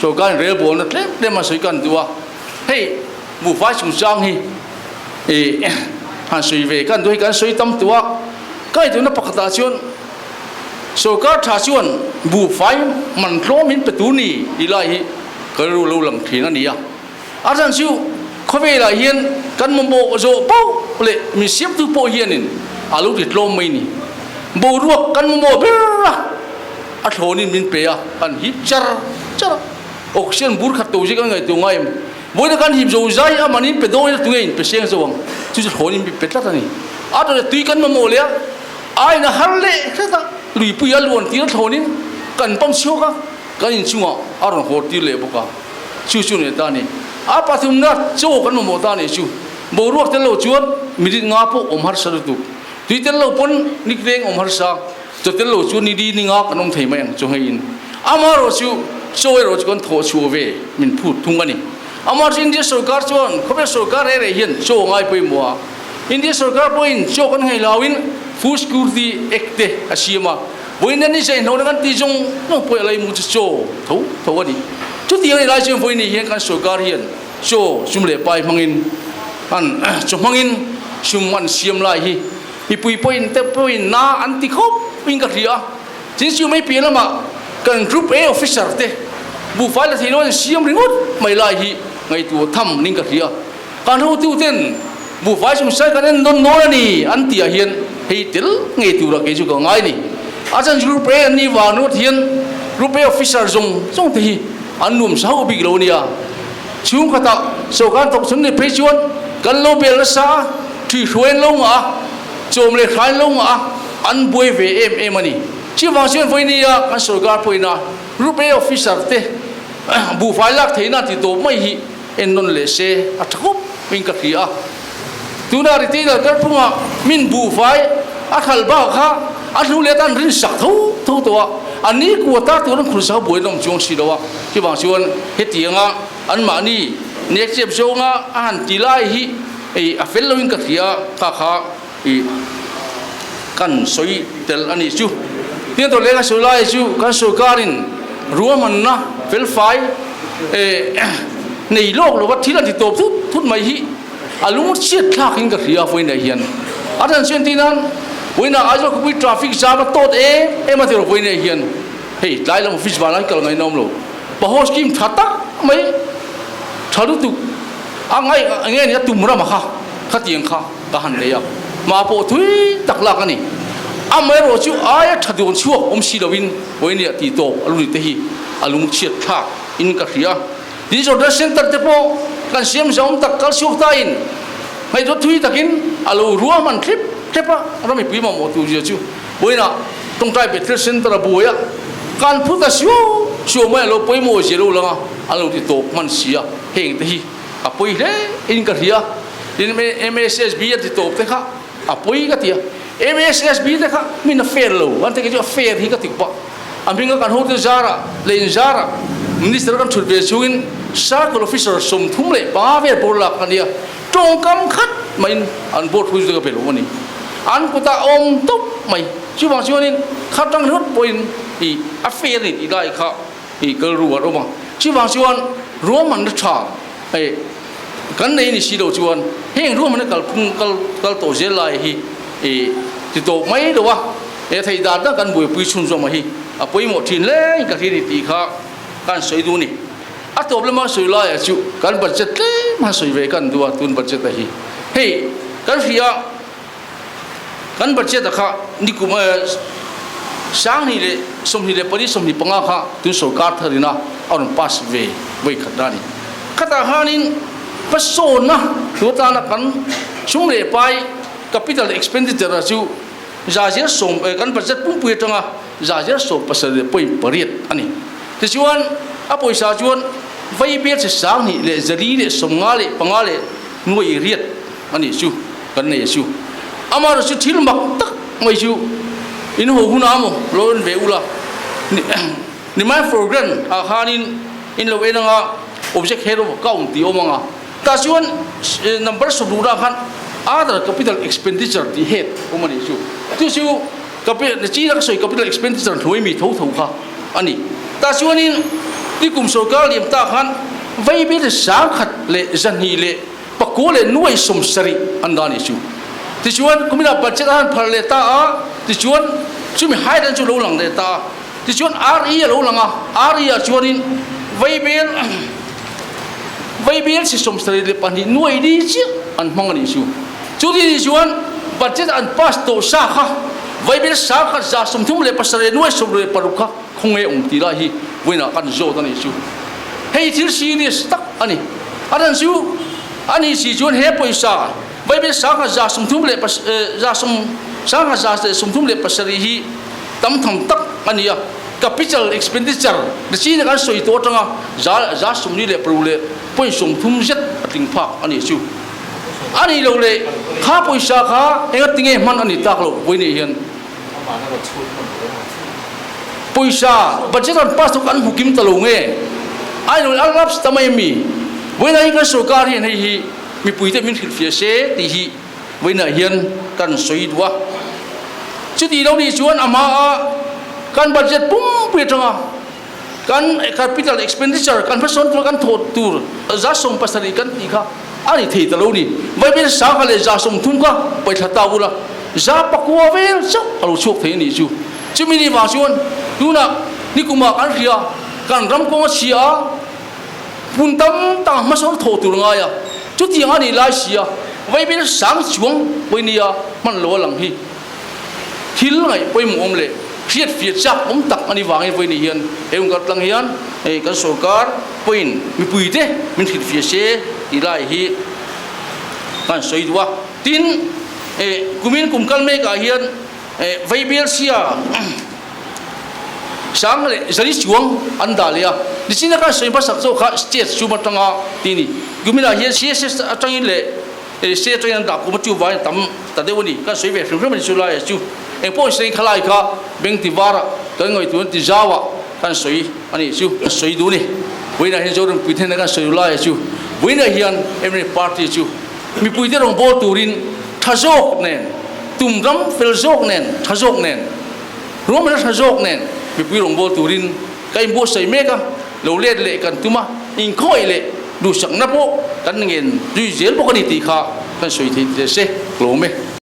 Sorkar in relbawlna tlem tlem a sawi kan duh a, hei buhfai chungchang hi ih han sawi ve kan duh hi kan sawi tam tawh a, ka ngaihtuahna pakhatah chuan sorkar tha chuan buhfai man tlawm in pe tur ni tih lai hi ka rilru lo lang thin a ni a, a chhan chu khawvelah hian kan mamawh zawh poh leh min siamtu pawh hianin a lo ti tlawm mai ni, boruak kan mamawh ber a. A thlawnin min pe a, kan hip char char a, oxygen bur khat to zia kan ngaihtuah ngai em? Vawiina kan hip zo zai a, mahni pe dawn ila tunge in pe seng zo ang? Chu chu thlawnin min pe tlat a ni. A tawleh tui kan mamawh leh a, ain a har leh hret a, luipui a luan tir a thlawnin kan pump chhuak a, kan inchungah a rawn haw tir leh bawk a, chu chu ni ta a ni. A pathumna chaw kan mamawh ta a ni chu, boruak tel lo chuan minute nga pawh awm harsa lutuk, tui tel lo pawn nikleng awm harsa. Chaw tel lo chu ni li ni nga kan awm thei mai ang chu hei in amaherawh chu chaw erawh chu kan thawh chhuah ve min phut thung a ni. Amaherawh chu India sorkar chuan khawvel sorkar reh reh hian chaw a ngai pawimawh a, India sorkar pawhin chaw kan nghei hlauin food security act te a siam a, vawiin ni zai hnawhna kan tih zawng zawng pawh a lei mu chu chaw tho tho a ni. Chutiang a nih lai chuan vawiin ni hian kan sorkar hian chaw sum leh pai hmangin an chaw hmangin sum an siam lai hi Mipui pawhin te pawhin na an ti khawp in ka hria a, tin chu mai piah lamah kan Group A officer te buhfai la thei lo an siam ringawt mai lai hi ngaihtuah tham ning ka hria. Kan hotu ten buhfai chungchang kan en nawn nawn a ni an tih ah hian hei tel ngei turah kei chu ka ngai ni. A chan chu Group A an nih vang ringawt hian Group A officer zawng zawng te hi an nuam sa hauh bik lo a nia. Chhungkhatah sawrkar thawk chhun ni phei chuan kan lo bel nasa a, ṭhi hruai an lo ngah a, chawm leh hrai an lo ngah a, an buai ve em em a ni. Chuvang chuan vawinia kan sawrkar pawhin a Group A officer te buhfai lak theihna ti tawp mai hi ennawn leh se a ṭha khawp in ka hria a. Tuna retailer kalphungah min buhfai a khalh bak kha a hnu leh atan rinsak tho tho tawh a, a ni kua tar tur an khur sa buai an awm chuang si lo a, chuvang chuan hetianga anmahni nekchep zawnga a han ti lai hi a fel loin ka hria kha kha kan sawi tel a nih chu. Tin tawh leh ka sawi lai chu kan sorkarin ruahmanna felfai nei lawk lova thil a ti tawp thut thut mai hi a lung chhiat thlak in ka hria a vawiinah hian a chan chuan tih nan vawiinah Aizawl khawpui traffic jam a tawt em em a ti rawh vawiinah hian hei tlai lam office vanah hian kal ngaihna awm lo paho scheme tha tak mai tha lutuk a ngai enge ni a tum ram a kha khatiang kha ka han nei a mah pawh thui tak lak a ni amaherawh chu aia tha dawn chhuak awm si loin vawiinah tih tawp a lu ni te hi a lung chhiat thlak in ka hria. Disorder Centre te pawh kan siam zawm tak kal chhuak ta in ngaihtuah thui takin a lo ruahman thlep thlep a, ram mipui mamawh tur zia chu vawiinah tawngtai Bethel Centre a buai a, kan phu ta suau suau mai a lo pawimawh zia lo lang a, an lo ti tawp hman si a, heng te hi a pawi hle in ka hria, tin MSSB a ti tawp te kha a pawi ka ti a, MSSB te kha min a fair lo an ti kei chu a fair hi ka ti pah. A hminga kan hotu zarah leh in zarah Minister kan thut ve chungin Circle Officer 35 vel pawh lak a nia, tawngkam khat maiin an board hui chu ka pe lo a ni. An kutah a awm tawp mai. Chuvang chuanin kha tang ringawt pawhin ih a fair a ni tih lai kha ih kal ru an awm a. Chuvang chuan ruahmanna tha hei kan nei ni si lo chuan heng ruahmanna kalphung kal kal tawh zel lai hi ih ti tawp mai lo a. He thei dan tak kan buaipui chhunzawm a hi a pawimawh thin hle in ka hria ni tih kha kan sawi duh ni. A tawp lama sawi laia chu kan budget tlem a sawi ve kan duh a tun budget a hi. Hei kan hria kan budget a kha nikum 2024 25 kha tun sorkar tharina a rawn pass ve vawi khat na a ni. Khatah khanin hmasawnna thu atana kan sum leh pai capital expenditure chu 110 kan budget pumpui atanga 178.8 a ni. Tichuan, a pawisa chuan vaibel chi 2455 leh nuai riat a nih chu kan nei a chu. Amaherawh chu thil mak tak mai chu in ho hunah maw lo en ve ula nimai for grant ah khanin in lo en anga object head of account tih awm anga Tah chuan number 60 ah khan other capital expenditure tih head awm a nih chu. Chu chu china ka sawi capital expenditure hnuai mi tho tho kha a ni. Tah chuanin Nikum sorkar liam ta khan vaibel 10,000 leh 200 leh pakua leh nuai 70 an dah a nih chu. Tichuan kuminah budget a han phar leh ta a, tichuan chumi haidan chu lo lang leh ta a. Tichuan RE a lo lang a, RE ah chuanin vaibel vaibel chi 72 nuai li chiah an hmang a nih chu. Chuti nih chuan budget an pass tawh sa kha vaibel 10,000 137 nuai 66 kha khawnge awm tih lai hi vawiinah kan zawt a nih chu. Hei thil serious tak a ni. A dan chu a nih si chuan he pawisa vaibel 10,000 130 leh 10,137 hi tam tham tak a ni a, capital expenditure ni chin kan sawi tawh atanga 46 leh point 30 zet a tling phak a ni chu. A nih loh leh kha pawisa kha enga tinge hman a ni tak loh vawiin hian pawisa budget an pass chu kan hmu kim ta lo nge a nih loh leh a lapse ta mai ami vawiin ah hian kan sorkar hian hei hi mipuite min hrilhfiah se tih hi Vawiinah hian kan sawi duh a, chuti lo nih chuan amaha kan budget pumpui atanga kan capital expenditure kan hmasawn tura kan thawh tur 70% kan tih kha a ni thei ta lo ni. Vaibel 10,000 leh 30% kha paithla ta ula 9% vel chauh a lo chhuak thei a nih chu. Chumi ni vang chuan tunah nikumah kan hria kan ram kawng a chhia a, Hmun tam tak hmasawn thawh tur ngai a, chutiang a nih lai si a, vaibel sang chuang pawi nia hman lo a lang hi thil ngaih pawimawh awm leh hriat fiah chak awm tak a ni vangin vawi ni hian he hun kaltlang hian hei kan sorkar pawhin mipuite min hrilh fiah se tih lai hi kan sawi duh a. Tin, kumin kum kal mekah hian vaibel sia Sang leh zali chuang an dah leh a, nichina khan sawi hmasak zawk kha state sum atanga tih a ni. Kuminah hian CSS atangin leh state atangin an dah kum a chu vangin tam ta deuh a ni. Kan sawi ve hrim hrim a ni chu laiah chu. Eng pawh sawi khalai kha bank ti varah kan ngaihtuah ti zauah kan sawi a nih chu. Kan sawi duh a ni. Vawiinah hian Zoram mipui hnenah kan sawi laiah chu vawiinah hian mnf party chu mipuite rawngbâwl turin tha zawk nen, tum ram fel zawk nen, tha zawk nen, Ruahmanna tha zawk nen mipui rawngbâwl turin ka inbuatsaih mek a, lo let leh kan tum a, inkhawih leh duhsakna pawh kan ngen zui zel bawk a ni tih kha kan sawi thei teh se, hlawm e.